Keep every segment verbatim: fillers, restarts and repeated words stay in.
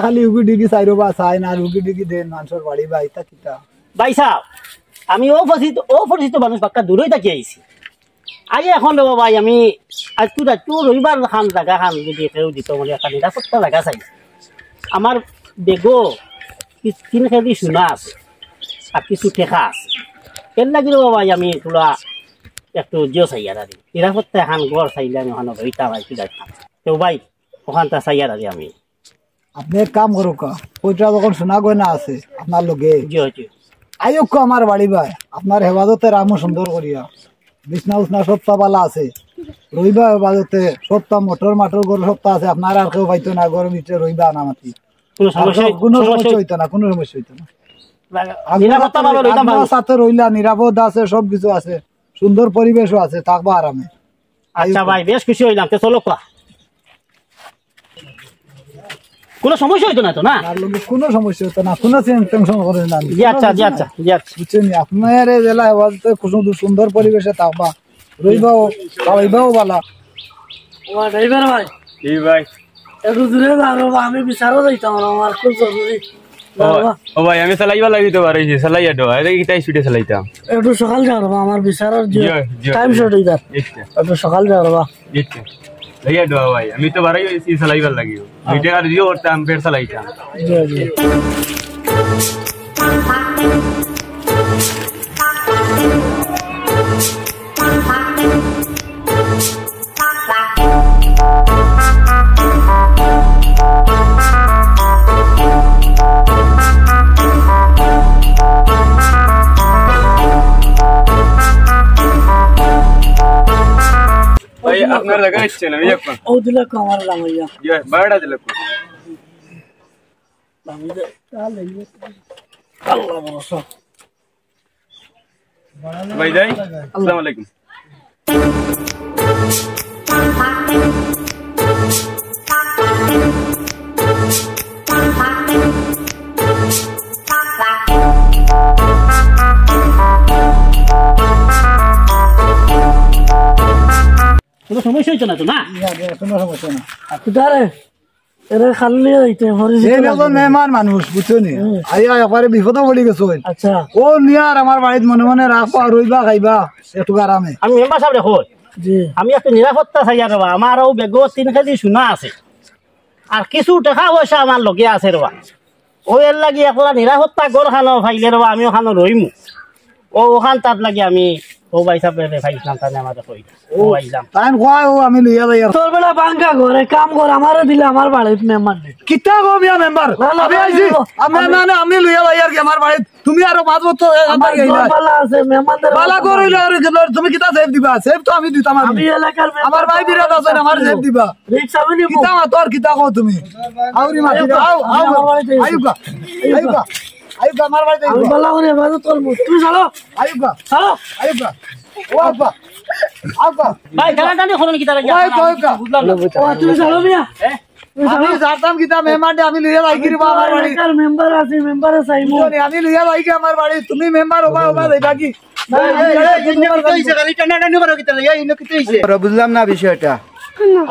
খালি উগি ডিগি চাইরো বা চাই না, আর উগি ডিগি দেন মানষর বাড়ি বা ইতা কিতা? ভাইসাব, আমি অপরিচিত, অপরিচিত মানুষ, বাক্কা দূরই থাকি আইছি। আইয়া এখন রে বা ভাই, আমি আইজকু রাইতকু রবিবার খান জাগা খান যদি কেউ দিতো, মানে একটা নিরাপত্তা জাগা চাই। আমার বেগো তি-, তিন কেজি সোনা আছে, আর কিছু টেকা আছে। এর লাগি রে বা ভাই, আমি থুড়া একটু জিও চাইয়ার আর কি। নিরাপত্তা এখান ঘর চাইলে আমি ওখানো রইতাম আর কি যাইতাম। তো ভাই, ওখানটা চাইয়ার আর কি আমি। আপনে এক কাম করউক্কা, কয়টা যখন সোনা গয়না আছে আপনার লগে, জি, জি। আইউক্কা আমার বাড়ি ভাই, আপনার হেফাজতে রাখমু সুন্দর করিয়া। বিছনা উছনা সবতা বালা আছে, রইবা হেফাজতে, সবতা মোটর মাটর ঘর সবতা আছে, আপনার আর কেউ পাইতো না, ঘরর ভিতরে রইবা না মাতি। কোনো আর সমস্যা, কোনো সমস্যা সমস্যা হইতো না, কোনো সমস্যা হইতো না। নিরাপত্তা ভাবে রইতাম আপনার পারবো। সাথে রইলা, নিরাপদ আছে, সব কিছু আছে, সুন্দর পরিবেশও আছে, থাকবা আরামে। আচ্ছা ভাই, বেশ খুশি হইলাম। তো চলো, কোয়া। কোনো সমস্যা হইতো না তো, না? আর লগে কোনো সমস্যা হইতো না, কোনো টেন-, টেনশন করেন না। জি আচ্ছা, জি আচ্ছা, জি আচ্ছা। বুঝছেন নি? আপনার এই জেলা হেফাজতে খুব সুন্দর, সুন্দর পরিবেশে থাকবা, রইবাও, খাওয়াইবাও বালা। ও ড্রাইভার ভাই। কি ভাই? একটু দূরে যাও রে বা, আমি বিচারো যাইতাম, আমার খুব জরুরি। ও ভাই, ও ভাই, আমি চালাইবার লাগি তো বারইছি, চালাইয়া দেও। আরে কিতা স্পিডে চালাইতাম? একটু সকাল যাও রে বা, আমার বিচারর যে জি, জি। টাইম শর্ট হইতার। আচ্ছা। একটু সকাল যাও রে বা। আচ্ছা। চালাইয়া দেও ভাই, আমি তো বারই হইছি চালাইবার লাগি। দুই টাকা যদিও করতাম, ফের চালাইতাম। জি, জি। ভাই, আপনার জাগা ইচ্ছে না, ভাই, আপনার। ও দিলে কো আমার লাম হইয়া। ইয়ে, বারোটা দিলে কো। আল্লাহ ভরসা। ভাই যাই, আসসালামু আলাইকুম। কোনো সমস্যা হইতো না তো, না? না, না, কোনো সমস্যা না। আর কোথায় রে? এরে খালি লইয়া যাইতে, পরিচিত এই লোক লাগে। মেহমান মানুষ, বুঝছো নি? হুম। আইয়া একবারে বিপদে পড়ি গেছে। আচ্ছা। ও নিয়ার আমার বাড়িত মনে মনে রাখবা, রইবা, খাইবা, একটু আরামে। আমি মেম্বার সাহেব রে কই? জি। আমি একটু নিরাপত্তা চাইয়ার রে বা, আমার ও বেগো তিন কেজি সোনা আছে। আর কিছু টেকা পয়সা আমার লগে আছে রে বা। ও এর লাগি একলা নিরাপত্তা ঘর খানো পাইলে রে বা, আমি ওখানো রইমু। ও ওখান তাত লাগি আমি ও ভাই সাহেব রে পাইছিলাম, তানে আমারে কইলা। ও ও আইলাম। তাইন কয় ও আমি লইয়া যাই আর। তোর বেটা ভাঙ্গা ঘর, এক কাম কর, আমারে দিলে আমার বাড়িত মেম্বার দে। কিতা গো মিয়া মেম্বার? না, না, আমি না, আইছি। না, আমি, আমি না, না, আমি লইয়া যাই আর কি আমার বাড়িত। তুমি আরো পাঁচ বছর এ, আমার আমার ঘর বালা আছে, মেম্বারদের বালা ঘর। ঘর হইলে আর কি, তুমি কিতা সেফ দিবা? সেফ তো আমি দিতাম আমি। আমি এলাকার মেম্বার, আমার ভাই বিরাট আছে, আমার সেফ দিবা। রিক্সা আমি নিব। কিতা মা, তোর কিতা কও তুমি? আউরি মাতি দে, আও, আও, আমার বাড়িতে আইও। আইউক্কা, আইউক্কা, আইউক্কা, আমার বাড়িতে আমি আইউক্কা। বালা করে হেফাজত করবো। তুমি চলো। আইউক্কা, চলো। আইউক্কা, ও আব্বা, আব্বা। ভাই, টানাটানি করুন কি তারা কি? ও আইউক্কা, আইউক্কা। বুঝলাম না। ও, তুমি চলো মিয়া। হ্যাঁ? আমি জানতাম কিতা মেম্বার দে, আমি লইয়া যাই কি রে বাবা আমার বাড়ি। এলাকার মেম্বার আছে, মেম্বারে চাইবো। বুঝছো নি? আমি লইয়া যাই কি আমার বাড়ি, তুমি মেম্বার হবা, হবা যাইবা কি? না, এই, এই, এই, এই, এই, এই, এই, খালি টানাটানি করো কিতা? এই, ইনো কিতা হইছে? বুঝলাম না বিষয়টা।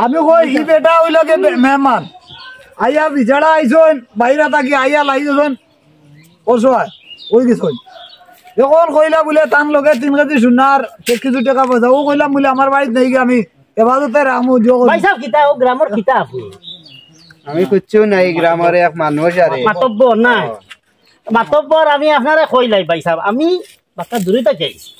আমি কই, ই বেটা হইল গিয়া বে-, মেহমান। আইয়া বিজারা আইছইন, বাইরা থাকি আইয়া লাগি গেছইন, অসহায় হই গেছইন। এখন কইলা বুলে তান লগে তিন কেজি সোনার সে কিছু টেকা পয়সা, ও কইলাম বুলে আমার বাড়িত নেই গিয়া আমি হেফাজতে রাখমু, দিও করি। ভাই সাহেব, কিতা ও গ্রামর কিতা আপনি? আমি কিচ্ছু নাই, গ্রামর এক মানুষ আরে। মাতব্বর না? হ্যাঁ। মাতব্বর, আমি আপনারে কইলাই ভাই সাহেব, আমি বাক্কা দূরে থাকি আইছি।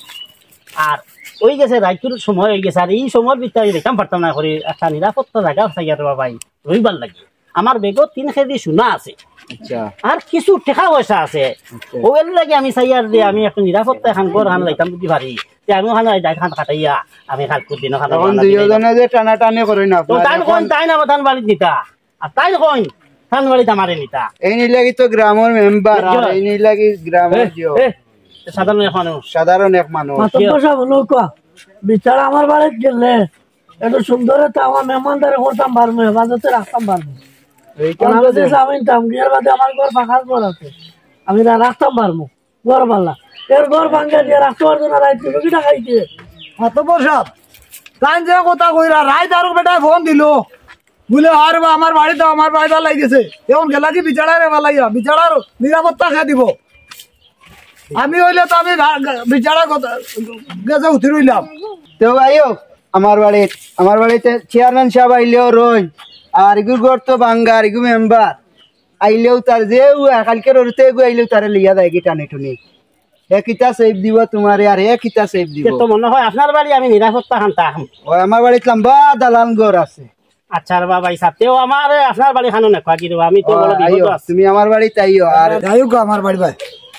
আর ওই গেছে রাইতর সময় হই গেছে, আর এই সময়র ভিতরে আমি যাইতাম পারতাম না করি, একটা নিরাপত্তা জাগা চাইয়ার রে বা ভাই, রইবার লাগি। আমার বেগো তিন কেজি সোনা আছে। আচ্ছা। আর কিছু টেকা পয়সা আছে। আচ্ছা। ও এর লাগি আমি চাইয়ার যে আমি একটা নিরাপত্তা এখান ঘর খান যাইতাম যদি পারি, তে আমি ওখানো যাই খান কাটাইয়া, আমি কালকুর দিন ওখানো এখন রওনা দিলাইলাম। দুইজনে যে টানাটানি করইন না, তো তাইন কইন, তাইন আমার তান বাড়িত নিতা। আর তাইন কইন, তান বাড়িত আমারে নিতা। এইন লাগি তো গ্রামর মেম্বার, আর বুঝছো? এইন লাগি গ্রামর এ, জিও। এ, সাধারণ এক মানুষ। সাধারণ এক মানুষ। মাতব্বর সাহেব, হুনো কওয়া। বিচার আমার বাড়িত গেলে, একটু সুন্দরে তো আমার মেহমানদারি করতাম পারমু, হেফাজতে রাখতাম পারমু। এই কাম আমি তো যে দেন। আমি নিতাম, বিয়ার বাদে আমার ঘর ফাঁকা ঘর আছে। আমি রা-, রাখতাম পারমু। ঘর বালা। এর ঘর ভাঙ্গা দিয়া রাখতে পারতো না, রাইত তুমি কিতা খাইতে? মাতব্বর সাহেব, তাইন যে কথা কইরা, রাইত আরো বেটায় ফোন দিল। বুলে, "আরে বা, আমার বাড়িত আমার ভাই ফালাই গেছে, এখন গেলা কি বিচারারে ফালাইয়া, বিচারার নিরাপত্তা কে দিব? আমি অইলে তো আমি গা-, গা-, বিচারার কথা গেছে উঠি রইলাম।" তো আইও আমার বাড়িত, আমার বাড়িত চেয়ারম্যান সাব আইলেও রইন, আর ইগু ঘর তো ভাঙ্গা, আর ইগু মেম্বার আইলেও তার যে উ কালকের অরুতে এগু আইলেও তারে লইয়া যায়গি টানি টুনি। হে কিতা সেফ দিব তুমারে, আর হে কিতা সেফ দিব? তে তো মনো অয় আপনার বাড়ি আমি নিরাপত্তা খান থাকমু। ও, আমার বাড়িত লম্বা দালান ঘর আছে। আচ্ছা রে বাবা, হিসাব তেও আমার আপনার বাড়ি খানো না, কাকি রে, আমি তো ও, বড় বিপদ আইও, আছি। তুমি আমার বাড়িত আইও। আর আইও গো আমার বাড়ি ভাই।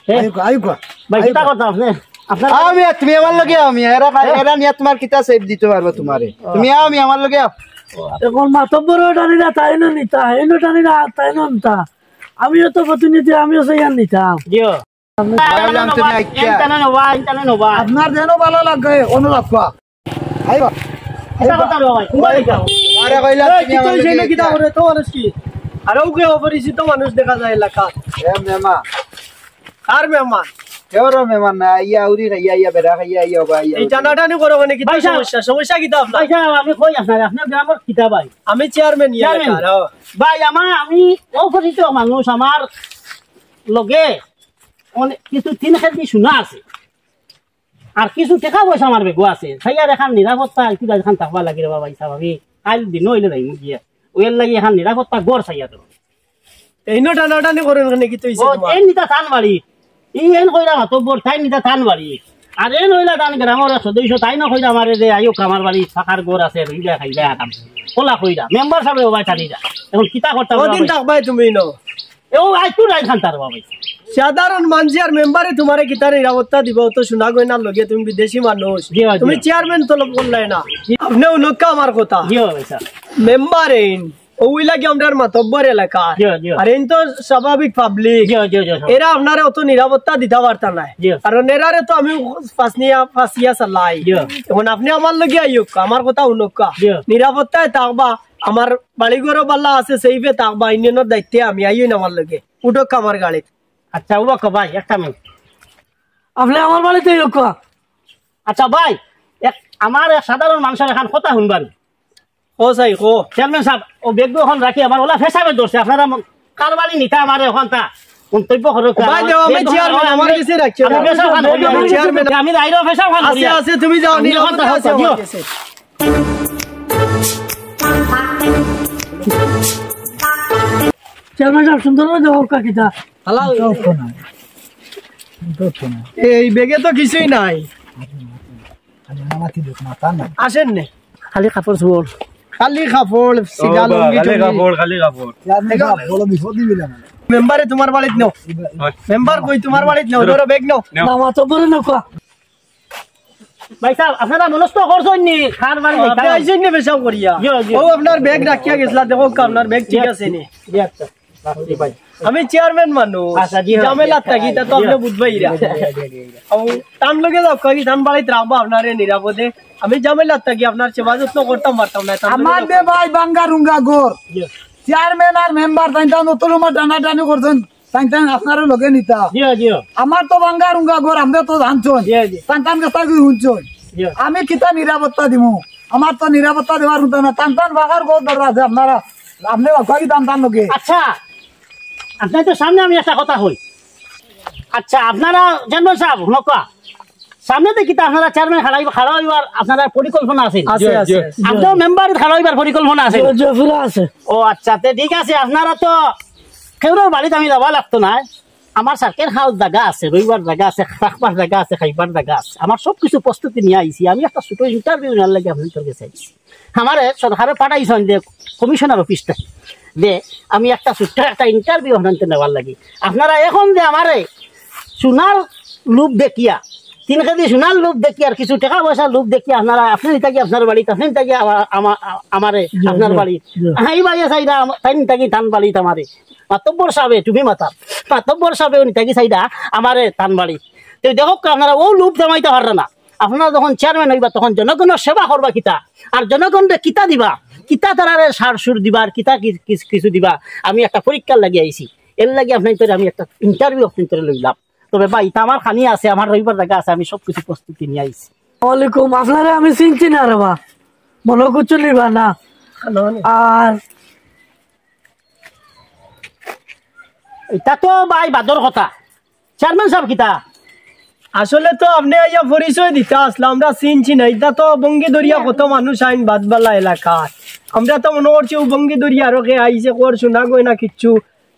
হে? আইও গো, আইও গো। ভাই, আইও কিতা গো। কথা আপনি? আপনার আমি, তুমি আমার লগে আও, আমি এরা খাই, হে? এরা নিয়া তুমার কিতা সেফ দিতে পারবো তুমারে? ও। তুমি আও, আমি আমার লগে আও। এখন মাতব্বরও টানি না, তাইনও নিতা, হেইনও টানি না, তাইনও নিতা। আমিও তো প্রতিনিধি, আমিও চাইয়া নিতাম। জিও। ভাই, আমি তুমি আইচ্ছা। ইন্টারনেট হবা, ইন্টারনেট হবা। আপনার যেন ভালা লাগে, অনুরোধ করা। আইবা। এটা কথা রে ভাই, কোথায় যাও? আরে কইলাম, এই, তুমি কি আমার তো সেই লগে না, কিতা আইচ্ছা। করে, তো মানুষ কি? আর ওকে অপরিচিত মানুষ দেখা যায় এলাকা। এ মেমা। আর মেহমান। কেউরও মেহমান না, আইয়া উরি খাইয়া, আইয়া বেড়া খাইয়া, আইয়া ওবা, আইয়া এই উরি। টানাটানি করো মানে কিতা ভাই সাহেব। সমস্যা? সমস্যা কিতা আপনার? ভাই সাহেব, আমি কই আপনার, আপনার গ্রামর কিতা ভাই? আমি চেয়ারম্যান ইয়া চেয়ারম্যান। এলাকার, হ্যাঁ। ভাই, আমার, আমি অপরিচিত মানুষ, আমার লগে অনেক কিছু তিন কেজি সোনা আছে। আর কিছু টেকা পয়সা আমার বেগো আছে। চাইয়ার এখান নিরাপত্তা, একটু এখান থাকবা লাগে রে বাবা, হিসাব আমি কাইল দিনও অইলে যাইমু গিয়া। ওর লাগি এখান নিরাপত্তা ঘর চাইয়া তো। এইনো টানাটানি করেন কেনে, কিতা অইছে ও, তোমার? এন নিতা তান বাড়ি। ই এন কইরা মাতব্বর, তাইন নিতা তান বাড়ি। আর এন অইলা তান গ্রামর এক সদস্য, তাইনও কইরা আমারে যে, "আইও, আমার বাড়ি, থাকার ঘর আছে, রইলা খাইলা আরাম।" কলা কইরা, মেম্বার সাহেব ওবায় টানি যা। এখন কিতা করতাম কদিন বাবা? থাকবায় তুমি ইনো? এ, ও আইজ তো রাইত খান তার বাবা। সাধারণ মানুষ আর মেম্বারে তোমারে কিতা নিরাপত্তা দিব? তো সোনা গয়নার লগে তুমি বিদেশি মানুষ। জি, জি। তুমি চেয়ারম্যান তলব করলায় না। জি। আপনে উনক্কা আমার কথা। জি, ভাই সাহেব। মেম্বার এইন, ওই লাগি আমরার মাতব্বর এলাকা। জি, জি। আর এইন তো স্বাভাবিক পাবলিক। জি, জি, জি, জি। এরা আপনারে অত নিরাপত্তা দিতা পারতা নায়। জি। কারণ এরারে তো আমি ফাঁসনিয়া, ফাঁসিয়া চালাই। জি। এখন আপনে আমার লগে আইউক্কা, আমার কথা উনক্কা। জি। নিরাপত্তায় থাকবা, আমার বাড়ি ঘরও বালা আছে, সেইভে থাকবা, ইউনিয়নর দায়িত্বে আমি আইন আমার লগে। উঠক্কা আমার গাড়িত। আচ্ছা, উবাক্কা ভাই, একটা মিনিট। আপনে আমার বাড়িত আইউক্কা। আচ্ছা ভাই, এক, আমার এক সাধারণ মানুষর এখান কথা হুনবা নি। কও চাই, কও। চেয়ারম্যান সাব, ও বেগগু অখন রাখি আমার ওলা ফেসাবে ধরছে, আপনারা মন-, কার বাড়ি নিতা আমারে অখন তা মন্তব্য করো। ও ভাই, দেও, আমি চেয়ারম্যান, আমার গেছে রাখিও না। আমি ফেসাব খান করি। চেয়ারম্যান। আমি যাইরো ফেসাব খান করি। আছে, আছে, তুমি যাও, আমি নিরাপদে অখন আছে, দিও। আমার গেছে। চেয়ারম্যান সাব, সুন্দর করে দেখো কাকিটা। হালাল। দেখো না। দেখো না। এই বেগে তো কিছুই নাই। খালি মাটি দেখো না, তা নাই। আসেন নে। খালি কাপড় চোপড়। খালি কাপড়, সিগা, ও বা, লুঙ্গি, খালি টুঙ্গি। কাপড়, খালি কাপড়। চেয়ারম্যান সাব, বড় বিপদ দিবি না মানে। মেম্বারে তোমার বাড়িত নেও। মেম্বার কই তোমার বাড়িত নেও, ধরো। ধরো ব্যাগ নেও। নেও। না, মাতব্বরে নেও, কয়া। ভাই সাব, আপনারা মনস্থ করছইন নি? কার বাড়ি আপনি যাইতাম? আইছইন নি পেশাব করিয়া? জি, জি। ও আপনার ব্যাগ রাখিয়া গেছলা, দেখো আপনার ব্যাগ ঠিক আছে নি? জি, আচ্ছা। রাখছি ভাই। আমি চেয়ারম্যান মানুষ, আচ্ছা, জি, জি। ঝামেলাত থাকি, তা তো আপনি বুঝবাই ইরা। জি, জি, জি, জি। ও, তান লগে যাও, কই তান বাড়িত রাখবা আপনারে নিরাপদে। আমি ঝামেলাত থাকি, আপনার সেবা যত্ন করতাম পারতাম না, তান লগে আমার যাও। দে ভাই, বাঙ্গা রুঙ্গা ঘর। জি। চেয়ারম্যান আর মেম্বার তাইন তান অত সময় টানাটানি করছইন, তাইন তান আপনারে লগে নিতা। জি, জি। আমার তো বাঙ্গা রুঙ্গা ঘর, আমরা তো জানছইন। জি, জি। তান তান কথা কি শুনছইন? জি। আমি কিতা নিরাপত্তা দিমু? আমার তো নিরাপত্তা দেওয়ার মতো না। তান তান বাগার ঘর দরজা আছে, আপনারা, আপনি বাবা কি তান তান লগে? আচ্ছা, আপনার তো সামনে আমি একটা কথা কই। আচ্ছা, আপনারা চেয়ারম্যান সাব, নকা, সামনে তো কিতা আপনারা চেয়ারম্যান খাড়া অইবা, খাড়া অইবার আপনারা পরিকল্পনা আছে? আছে, জি, আছে, জি। আছে। আপনার মেম্বার খাড়া অইবার পরিকল্পনা আছে? জি, জি, পুরা আছে। ও আচ্ছা, তে ঠিক আছে, আপনারা তো কেউরর বাড়িত আমি যাওয়া লাগতো না। আমার সার্কেল হাউস জাগা আছে, রইবার জাগা আছে, থাকবার জাগা আছে, খাইবার জাগা আছে। আমার সব কিছু প্রস্তুতি নিয়া আইছি। আমি একটা ছোট ইন্টারভিউ নেওয়ার লাগি আপনার গেছে আইছি। আমারে সরকারে পাঠাইছইন যে কমিশনার অফিস থাকি, যে আমি একটা ছোট্ট একটা ইন্টারভিউ আপনার নেওয়ার লাগি। আপনারা এখন যে আমারে সোনার লোভ দেখিয়া, তিন কেজি সোনার লোভ দেখিয়া আর কিছু টেকা পয়সার লোভ দেখিয়া আপনারা, আপনি নিতা গিয়া আপনার বাড়িত, আপনি নিতা গিয়া আমা-, আমা-, আমারে জি, আপনার জি, বাড়িত। জি। হ্যাঁ, এই ভাইয়া চাইরা আমা-, তাইন নিতা গিয়া তান বাড়িত আমারে। মাতব্বর সাবে, তুমি মাতার। মাতব্বর সাবে নিতা গিয়া চাইরা আমারে তান বাড়িত। তো দেখউক্কা, আপনারা অউ লোভ থামাইতা পাররা না। আপনারা যখন চেয়ারম্যান অইবা, তখন জনগণর সেবা করবা কিতা? আর জনগণরে কিতা দিবা? কিতা তারারে সার সুর দিবা? আর কিতা কি-, কি-, কিছু দিবা? আমি একটা পরীক্ষার লাগি আইছি। এর লাগি আপনার আমি একটা ইন্টারভিউ আপনার লইলাম। তবে ভাই, ইতা আমার খানি আছে, আমার রইবার জাগা আছে, আমি সব কিছু প্রস্তুতি নিয়া আইছি। ওয়ালাইকুম, আপনারে আমি চিনছি না রে বা, মনো করছো নিবা না। আর ইটা তো ভাই বাদর কথা। চেয়ারম্যান সাব কিতা? আসলে তো আপনে আইয়া পরিচয় দিতা আসলা, আমরা চিনছি না। ইটা তো বঙ্গি দরিয়া কত মানুষ আইন বাদবালা এলাকাত। আমরা তো মনে করছি ও বঙ্গি দরিয়া আরো কে আইছে, কর শোনা গয় না কিচ্ছু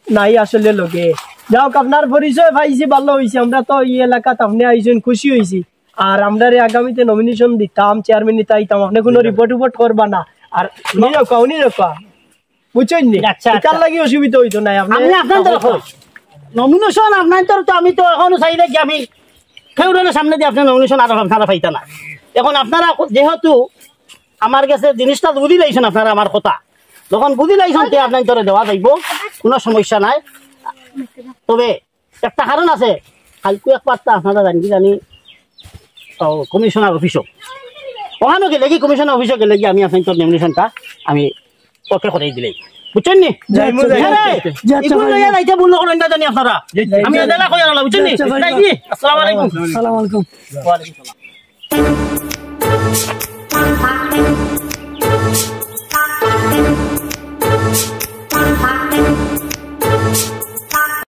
নাই আসলে লগে। যাউক, আপনার পরিচয় পাইছি, ভালা অইছে। আমরা তো ই এলাকাত আপনে আইছইন, খুশি অইছি। আর আমরারে আগামীতে নমিনেশন দিতাম, চেয়ারম্যান নিতাইতাম, আপনে কোনো রিপোর্ট টিপোর্ট করবা না। আর উনি রাখবা, উনি রাখবা, বুঝছইন নি? আচ্ছা, ইটার আচ্ছা। লাগি অসুবিধা অইতো নায়, আপনে আমি আপনার তো রাখো। নমিনেশন আপনার তো, তো আমি তো এখনো চাইলে কি আমি কেউর সামনে দিয়া আপনে নমিনেশন আর আপনারা পাইতা না। এখন আপনারা যেহেতু আমার গেছে জিনিসটা বুঝি লাইছইন, আপনারা আমার কথা যখন বুঝি লাইছইন, তে আপনার তোরে দেওয়া যাইবো, কোনো সমস্যা নাই। তবে একটা কারণ আছে, কাইলকু এক পাত্তা আপনারা জানি জানি ও, কমিশনার অফিসও, ওখানো গেলে কি কমিশনার অফিসও গেলে কি আমি আপনার তোর নমিনেশনটা আমি ওকে করেই দিলাই, বুঝছইন নি? জি, আচ্ছা, জি, হ্যাঁ রে, আচ্ছা, জি, আচ্ছা, ইগুন ভাই। লইয়া যাইতে ভুল না করেন না জানি আপনারা। জি, জি, আমি জি। এদালা কইয়া রাখলাম, বুঝছইন নি? জি, আচ্ছা, ভাই। তাই কি? আসসালামু আলাইকুম। আসসালামু আলাইকুম। ওয়ালাইকুম সালাম।